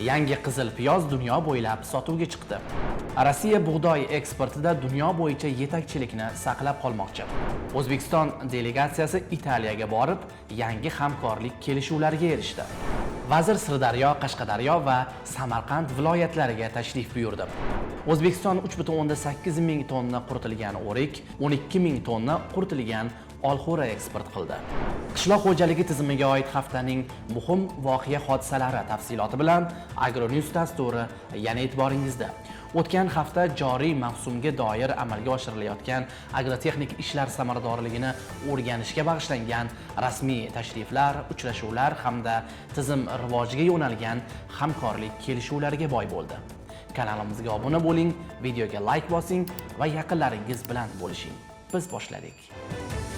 Yangi qizil piyoz dunyo bo'ylab sotuvga chiqdi. Rossiya bug'doy eksportida dunyo bo'yicha yetakchilikni saqlab qolmoqchi. O'zbekiston delegatsiyasi Italiyaga borib, yangi hamkorlik kelishuvlariga erishdi. Vazir Sirdaryo, Qashqadaryo va Samarqand viloyatlariga tashrif buyurdi. O'zbekiston 3,8 ming tonna quritilgan o'rik, 12 ming tonna quritilgan olxo'ra eksport qildi. Qishloq xo'jaligi tizimiga oid haftaning muhim voqea hodisalari tafsiloti bilan Agronews dasturi yana e'tiboringizda. O'tgan hafta joriy mavsumga doir amalga oshirilayotgan agrotexnik ishlar samaradorligini o'rganishga bag'ishlangan rasmiy tashriflar, uchrashuvlar hamda tizim rivojiga yo'nalgan hamkorlik kelishuvlariga boy bo'ldi. Kanalimizga obuna bo'ling, videoga layk bosing va yaqinlaringiz bilan bo'lishing. Biz boshladik.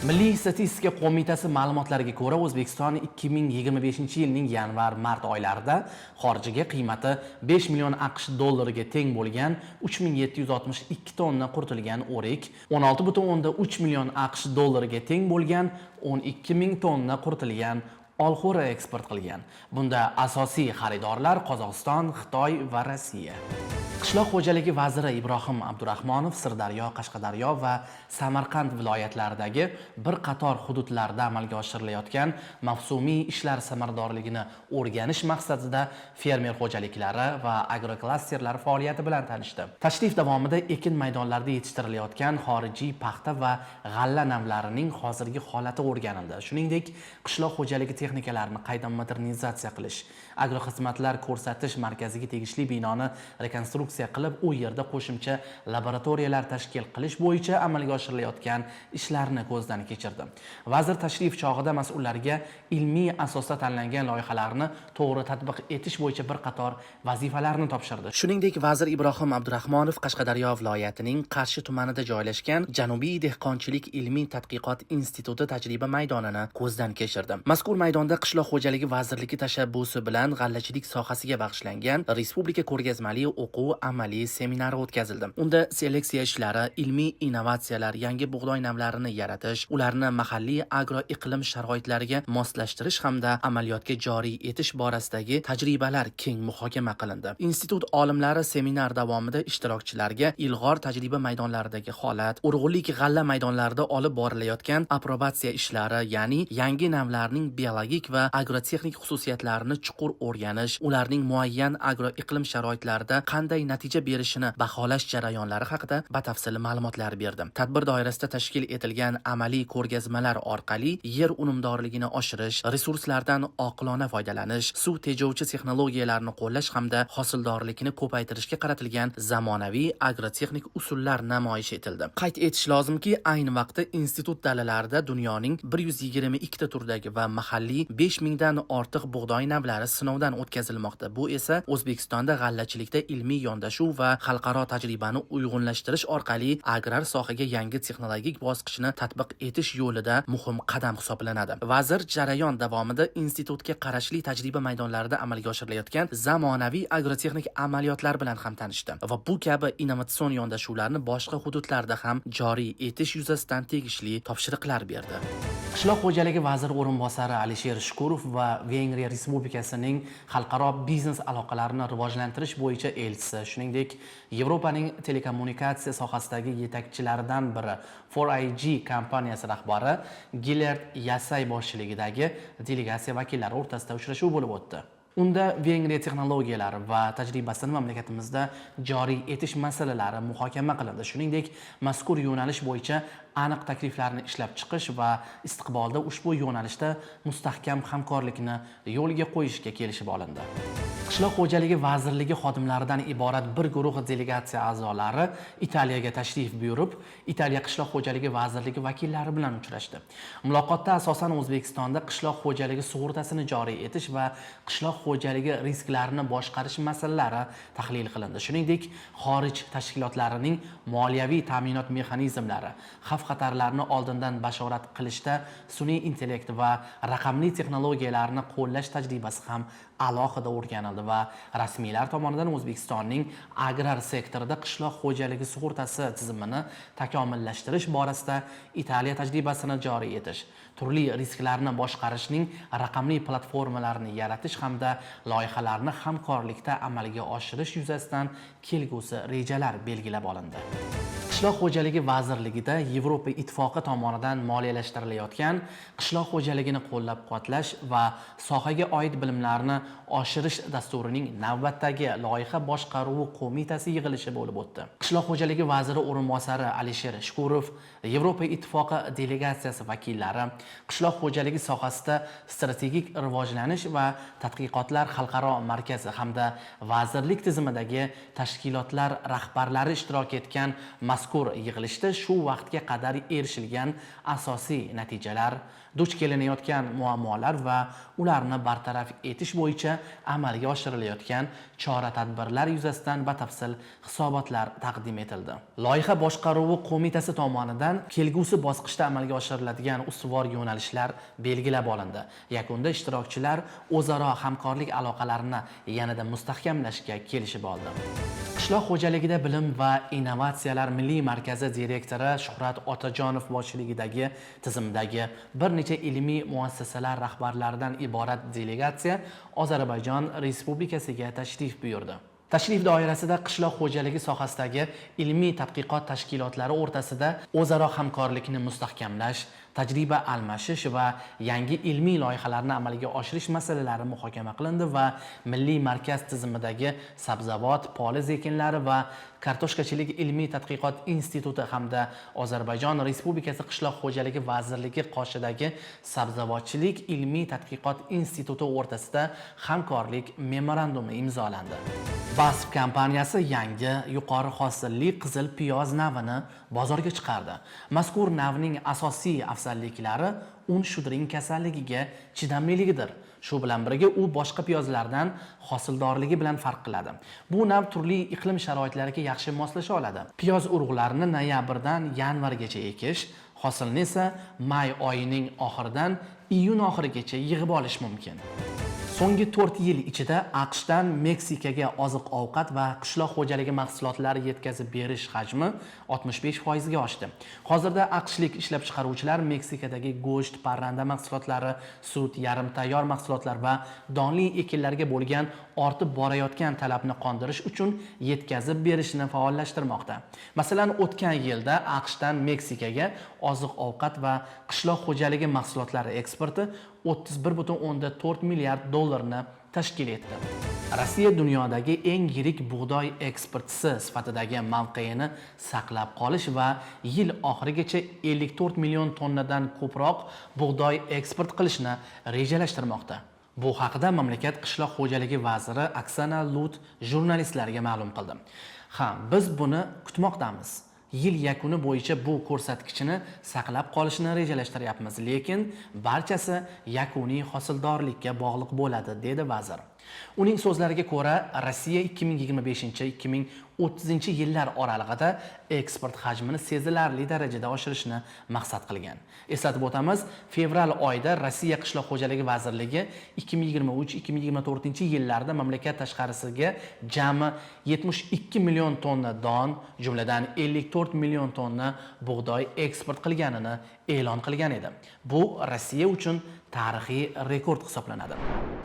Milliy statistika qo'mitasi ma'lumotlariga ko'ra, O'zbekiston 2025-yilning yanvar-mart oylarida xorijga qiymati 5 million AQSh dollariga teng bo'lgan 3762 tonna quritilgan o'rik, 16,3 million AQSh dollariga teng bo'lgan 12 ming tonna quritilgan olxo'ra eksport qilgan. Bunda asosiy xaridorlar Qozog'iston, Xitoy va Rossiya. Qishloq xo'jaligi vaziri Ibrohim Abdurahmonov Sirdaryo, Qashqadaryo va Samarqand viloyatlaridagi bir qator hududlarda amalga oshirilayotgan mavsumiy ishlar samaradorligini o'rganish maqsadida fermer xo'jaliklari va agroklasterlar faoliyati bilan tanishdi. Tashrif davomida ekin maydonlarida yetishtirilayotgan xorijiy paxta va g'alla navlarining hozirgi holati o'rganildi. Shuningdek, qishloq xo'jaligi texnikalarini qayta modernizatsiya qilish, agroxizmatlar ko'rsatish markaziga tegishli binoni rekonstruksiya qilib, u yerda qo'shimcha laboratoriyalar tashkil qilish bo'yicha amalga oshirilayotgan ishlarni ko'zdan kechirdi. Vazir tashrif chog'ida mas'ullarga ilmiy asosda tanlangan loyihalarni to'g'ri tatbiq etish bo'yicha bir qator vazifalarni topshirdi. Shuningdek, vazir Ibrohim Abdurahmonov Qashqadaryo viloyatining Qarshi tumanida joylashgan Janubiy dehqonchilik ilmiy tadqiqot instituti tajriba maydonini ko'zdan kechirdi. Mazkur maydonda Qishloq xo'jaligi vazirligi tashabbusi bilan g'allachilik sohasiga bag'ishlangan respublika ko'rgazmali o'quv amaliy seminari o'tkazildi. Unda seleksiya ishlari, ilmiy innovatsiyalar, yangi bug'doy navlarini yaratish, ularni mahalliy agroiqlim sharoitlariga moslashtirish hamda amaliyotga joriy etish borasidagi tajribalar keng muhokama qilindi. Institut olimlari seminar davomida ishtirokchilarga ilg'or tajriba maydonlaridagi holat, urug'lik g'alla maydonlarida olib borilayotgan aprobatsiya ishlari, ya'ni yangi navlarning biologik va agrotexnik xususiyatlarini chuqur o'rganish, ularning muayyan agroiqlim sharoitlarida qanday natija berishini baholash jarayonlari haqida batafsil ma'lumotlar berdi. Tadbir doirasida tashkil etilgan amaliy ko'rgazmalar orqali yer unumdorligini oshirish, resurslardan oqilona foydalanish, suv tejovchi texnologiyalarni qo'llash hamda hosildorlikni ko'paytirishga qaratilgan zamonaviy agrotexnik usullar namoyish etildi. Qayd etish lozimki, ayni vaqtda institut dalalarida dunyoning 122 ta turdagi va mahalliy 5000 dan ortiq bug'doy navlari sinovdan o'tkazilmoqda. Bu esa O'zbekistonda g'allachilikda ilmiy yondashuv va xalqaro tajribani uyg'unlashtirish orqali agrar sohaga yangi texnologik bosqichni tatbiq etish yo'lida muhim qadam hisoblanadi. Vazir jarayon davomida institutga qarashli tajriba maydonlarida amalga oshirilayotgan zamonaviy agrotexnik amaliyotlar bilan ham tanishdi va bu kabi innovatsion yondashuvlarni boshqa hududlarda ham joriy etish yuzasidan tegishli topshiriqlar berdi. Qishloq xo'jaligi vaziri o'rinbosari Alisher Shukurov va Vengriya Respublikasining xalqaro biznes aloqalarini rivojlantirish bo'yicha elchisi, shuningdek, Yevropaning telekommunikatsiya sohasidagi yetakchilaridan biri 4iG kompaniyasi rahbari Gilert Yasay boshchiligidagi delegatsiya vakillari o'rtasida uchrashuv bo'lib o'tdi. Unda Vengriya texnologiyalari va tajribasini mamlakatimizda joriy etish masalalari muhokama qilindi. Shuningdek, mazkur yo'nalish bo'yicha aniq takliflarni ishlab chiqish va istiqbolda ushbu yo'nalishda mustahkam hamkorlikni yo'lga qo'yishga kelishib olindi. Qishloq xo'jaligi vazirligi xodimlaridan iborat bir guruh delegatsiya a'zolari Italiyaga tashrif buyurib, Italiya Qishloq xo'jaligi vazirligi vakillari bilan uchrashdi. Muloqotda asosan O'zbekistonda qishloq xo'jaligi sug'urtasini joriy etish va qishloq xo'jaligi risklarini boshqarish masalalari tahlil qilindi. Shuningdek, xorij tashkilotlarining moliyaviy ta'minot mexanizmlari, xavf Xavf-xatarlarni oldindan bashorat qilishda sun'iy intellekt va raqamli texnologiyalarni qo'llash tajribasi ham alohida o'rganildi va rasmiylar tomonidan O'zbekistonning agrar sektorida qishloq xo'jaligi sug'urtasi tizimini takomillashtirish borasida Italiya tajribasini joriy etish, turli risklarni boshqarishning raqamli platformalarini yaratish hamda loyihalarni hamkorlikda amalga oshirish yuzasidan kelgusi rejalar belgilab olindi. Qishloq xo'jaligi vazirligida Yevropa Ittifoqi tomonidan moliyalashtirilayotgan qishloq xo'jaligini qo'llab-quvvatlash va sohaga oid bilimlarni oshirish dasturining navbatdagi loyiha boshqaruvi qo'mitasi yig'ilishi bo'lib o'tdi. Qishloq xo'jaligi vaziri o'rinbosari Alisher Shukurov, Yevropa Ittifoqi delegatsiyasi vakillari, qishloq xo'jaligi sohasida strategik rivojlanish va tadqiqotlar xalqaro markazi hamda vazirlik tizimidagi tashkilotlar rahbarlari ishtirok etgan mazkur yig'ilishda shu vaqtga qadar erishilgan asosiy natijalar, duch kelinayotgan muammolar va ularni bartaraf etish bo'yicha amalga oshirilayotgan chora-tadbirlar yuzasidan batafsil hisobotlar taqdim etildi. Loyiha boshqaruvi qo'mitasi tomonidan kelgusi bosqichda amalga oshiriladigan ustuvor yo'nalishlar belgilab olindi. Yakunda ishtirokchilar o'zaro hamkorlik aloqalarini yanada mustahkamlashga kelishib oldi. Qishloq xo'jaligida bilim va innovatsiyalar milliy markazi direktori Shuhrat Otajonov boshchiligidagi tizimdagi bir necha ilmiy muassasalar rahbarlaridan iborat delegatsiya Ozarbayjon Respublikasiga tashrif buyurdi. Tashrif doirasida qishloq xo'jaligi sohasidagi ilmiy tadqiqot tashkilotlari o'rtasida o'zaro hamkorlikni mustahkamlash, tajriba almashish va yangi ilmiy loyihalarni amalga oshirish masalalari muhokama qilindi va milliy markaz tizimidagi sabzavot, poliz ekinlari va kartoshkachilik ilmiy tadqiqot instituti hamda Ozarbayjon Respublikasi Qishloq xo'jaligi vazirligi qoshidagi sabzavotchilik ilmiy tadqiqot instituti o'rtasida hamkorlik memorandumi imzolandi. BASF kompaniyasi yangi yuqori hosilli qizil piyoz navini bozorga chiqardi. Mazkur navning asosiy afzalliklari un shudring kasalligiga chidamliligidir. Shu bilan birga u boshqa piyozlardan hosildorligi bilan farq qiladi. Bu nav turli iqlim sharoitlariga yaxshi moslasha oladi. Piyoz urug'larini noyabrdan yanvargacha ekish, hosilni esa may oyining oxiridan iyun oxirigacha yig'ib olish mumkin. So'nggi 4 yil ichida AQShdan Meksikaga oziq-ovqat va qishloq xo'jaligi mahsulotlari yetkazib berish hajmi 65% ga oshdi. Hozirda AQShlik ishlab chiqaruvchilar Meksikadagi go'sht, parranda mahsulotlari, sut, yarim tayyor mahsulotlar va donli ekinlarga bo'lgan ortib borayotgan talabni qondirish uchun yetkazib berishni faollashtirmoqda. Masalan, o'tgan yilda AQShdan Meksikaga oziq-ovqat va qishloq xo'jaligi mahsulotlari eksporti 31,4 milliard dollarni tashkil etdi. Rossiya dunyodagi eng yirik bug'doy eksportchisi sifatidagi mavqeini saqlab qolish va yil oxirigacha 54 million tonnadan ko'proq bug'doy eksport qilishni rejalashtirmoqda. Bu haqida mamlakat qishloq xo'jaligi vaziri Oksana Lut jurnalistlarga ma'lum qildi. Ha, biz buni kutmoqdamiz. Yil yakuni bo'yicha bu ko'rsatkichni saqlab qolishni rejalashtiryapmiz, lekin barchasi yakuniy hosildorlikka bog'liq bo'ladi, dedi vazir. Uning so'zlariga ko'ra, Rossiya 2025-2030 yillar oralig'ida eksport hajmini sezilarli darajada oshirishni maqsad qilgan. Eslatib o'tamiz, fevral oyida Rossiya Qishloq xo'jaligi vazirligi 2023-2024 yillarda mamlakat tashqarisiga jami 72 million tonna don, jumladan 54 million tonna bug'doy eksport qilganini e'lon qilgan edi. Bu Rossiya uchun tarixiy rekord hisoblanadi.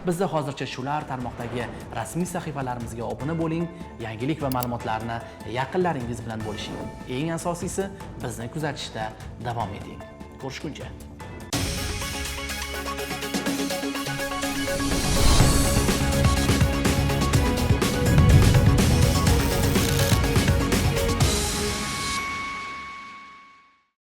Bizda hozircha shular. Tarmoqdagi rasmiy sahifalarimizga obuna bo'ling, yangilik va ma'lumotlarni yaqinlaringiz bilan bo'lishing. Eng asosiysi, bizni kuzatishda davom eting. Ko'rishguncha.